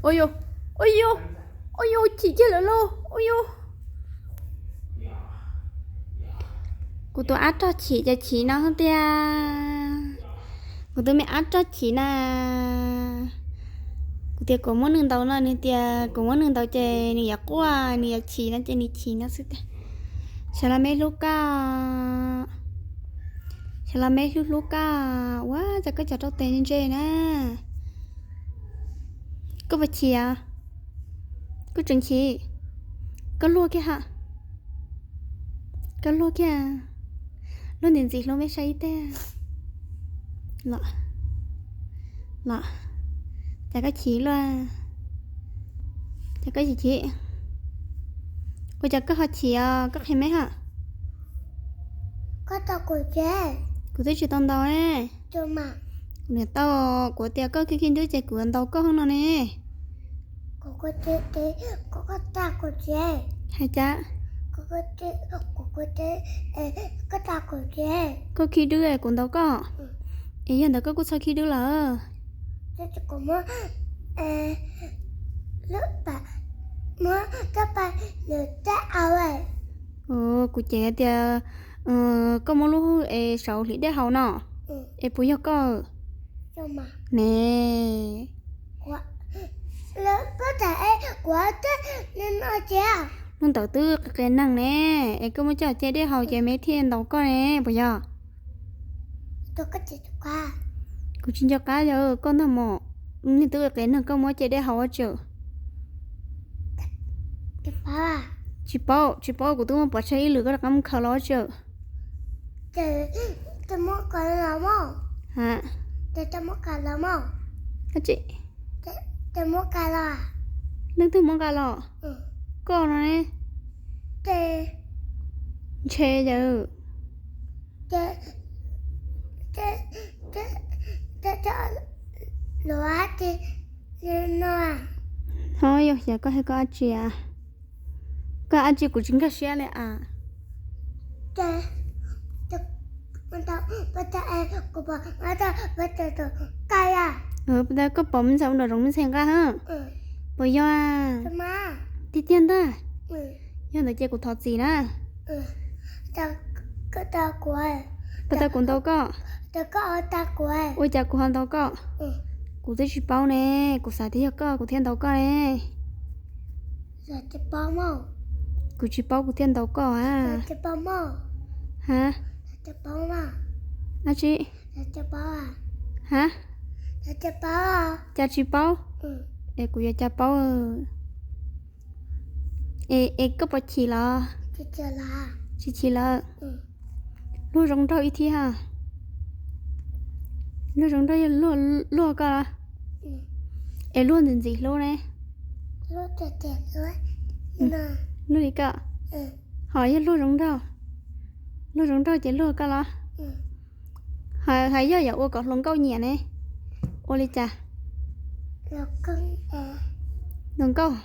Ua yus, ua yus, ua yus, chim kiag lawm lauj, ua yus. Kuv tus ab rog chim ces chim no tiag. Kuv tus me ab rog chim na. Kuv tias kuv muab nws ntaus no, nws tias kuv muab nws ntaus ces nws yuav quaj, nws yuav chim no ces nws chim no xwb tiag. Xyov los me hlub koj, xyov los me hlub hlub koj. Ua cas koj cov rau tes ntse na. Koj puas chim os? Koj tseem chim? Koj luag kiag ha. Koj luag kiag. Luag ntxim ntxim hlub me sai ib teg. Los, los, cas koj chim luaj? Cas koj chim chim? Ua cas koj ho chim os? Koj qhia meb ha. Kuv twb tsis tau ntaus ne. Niam tau, kuv tias koj khib khib ntub ces kuv ntaus koj hauv no ne. Hais cas? Koj khib dub kuv ntaus koj. Es yog ntawd koj kuj txhob khib dub lawm. Kuv cev tias koj muab lub hwj es saum hliv dej haus no, es puas yog koj ne? Lub ntawd twb qias qias neeg ne, es koj muab coj ce dej haus ces me thiaj ntaus koj ne, puas yog? Kuv tsis nco qab, yog koj ntag mos. Neeg twb qias qias neeg koj muab ce dej haus ua tsi? Tsis paub, tsis paub, kuv twb muab pov tseg ib lwm koj rov qab mus khaws los ua tsi? Leej twg muab nqa los? Koj no ne. Ntshe yawg. Ho yog xyov koj hais koj dab tsi a? Koj dab tsi kuv tsis nkag siab li a. Koj pom me ntxhais ua nram zoov me ntxhais nqa ha? Puas yog? Tiag tiag ntag. Yog ntawd ces kuv thov txim na. Puas tau kuv ntaus koj? Ua cas kuv ho ntaus koj? Kuv twb tsis paub ne, kuv xav tias yog koj kuv thiaj ntaus koj ne. Kuv tsis paub kuv thiaj ntaus koj a. Ha? Dab tsi? Ha? Cas tsis paub? Es kuv yuav cas paub? Es koj puas chim los? Tsis chim lawm. Luag zoo nraug ib thib ha. Luag zoo nraug yog luag koj los? Es luag ntxim ntxim hlub ne. Luag li koj. Ho yog luag zoo nraug, luag zoo nraug ces luag koj los? Ho yog yuav ua kom hluas nkauj nyiam ne, ua li cas? Hluas nkauj?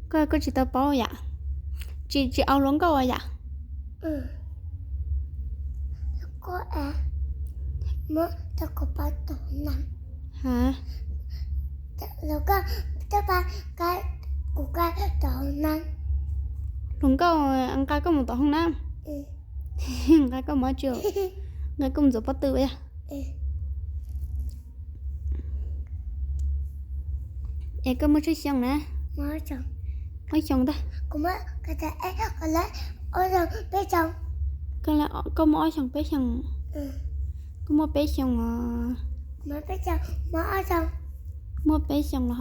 Koj, koj tsis tau paub yam? Tsis, tsis au hluas nkauj yam? Hluas nkauj nqa koj mus tom hoob nab? Nqa koj mus tsi? Nqa koj mus ntxuav pob tw yog? Es koj muaj tsawg xyoo na? Ob xyoos ntag. Koj muaj ob xyoos peb xyoos? Koj muaj peb xyoos os. Muaj peb xyoos los?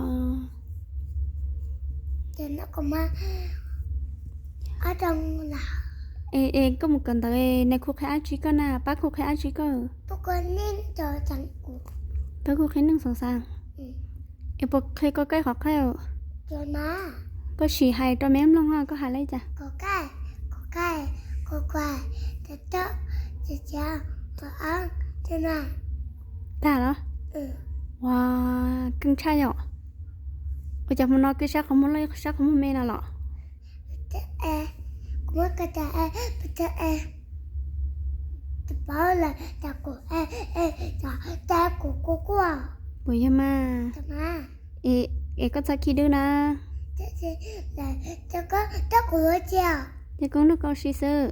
Es koj mus kawm ntawv, nais khu qhia dab tsi koj na? Pab khu qhia dab tsi koj? Pab khu qhia neeg xav xav. Es puas qhia koj qab qhov qhaij? Koj sim hais rau me mloog ho koj hais li cas? Tag los? Ua, keej tshaj yom. Ua cas hmo no kev sab qhov muag loj sab qhov muag me no los? Puas yog mas? Es Es koj txhob khib dwb na. Ces koj nrog koj ua si xwb.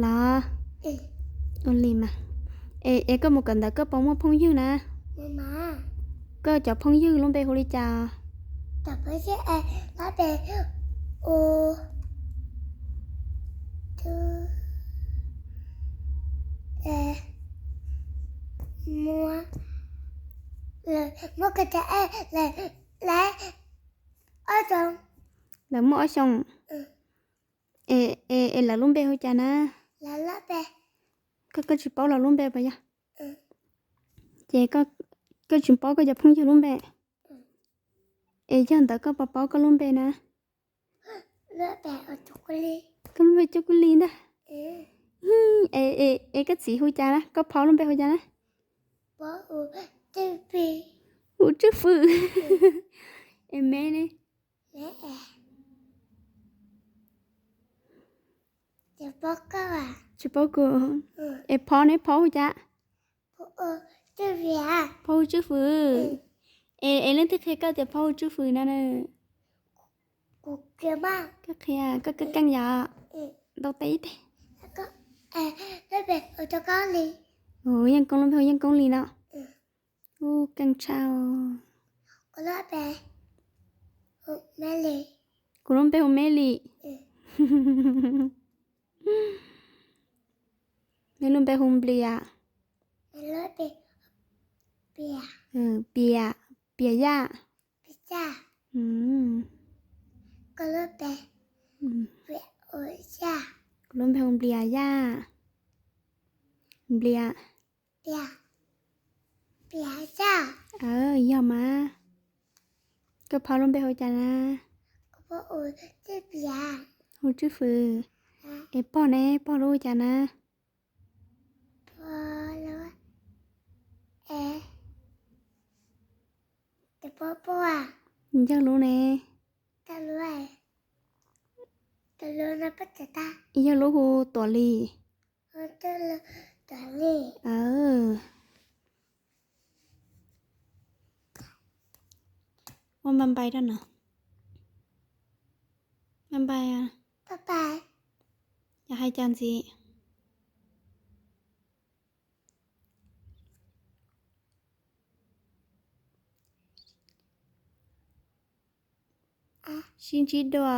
Los, ua li mas. Es, es koj mus kawm ntawv koj puas muaj phooj ywg na? Koj cov phooj ywg lub npe hu li cas? Lawv muaj ob xyoos. Es, es lawv lub npe hu cas na? Koj, koj tsis paub lawv lub npe puas yog? Ces koj tsis paub koj cov phooj ywg lub npe. Es yog ntawd koj puas paub koj lub npe na? Koj lub npe Cuj Kuj Li ntag. Es, es koj txiv hu cas na? Koj phauj lub npe hu cas na? Hu Tswj Fwm. Es me ne? Tsis paub kuv. Es phauj ne, phauj hu cas? Phauj hu Tswj Fwm. Es, es leej twg qhia koj tias phauj hu Tswj Fwm no na? Koj qhia, koj keej yom? Ntau teb ib teg. Yeej Koob, lub npe hu Yeej Koob Lis no. Ub, keej tshaj. Kuv lub npe hu Meb Lis. Neb lub npe hu Nplias. Pias, Pias Yaj. Kuv lub npe hu Nplias Yaj. Nplias. Yog mas. Koj phauj lub npe hu cas na? Hu Tswj Fwm. Es pog ne, pog lub hu cas na? Yawg lub ne? Yawg lub hu Tuam Lis. Ua npais npais rau no. Npais npais. Yog hais cas ntxiv? Sib ntsib dua.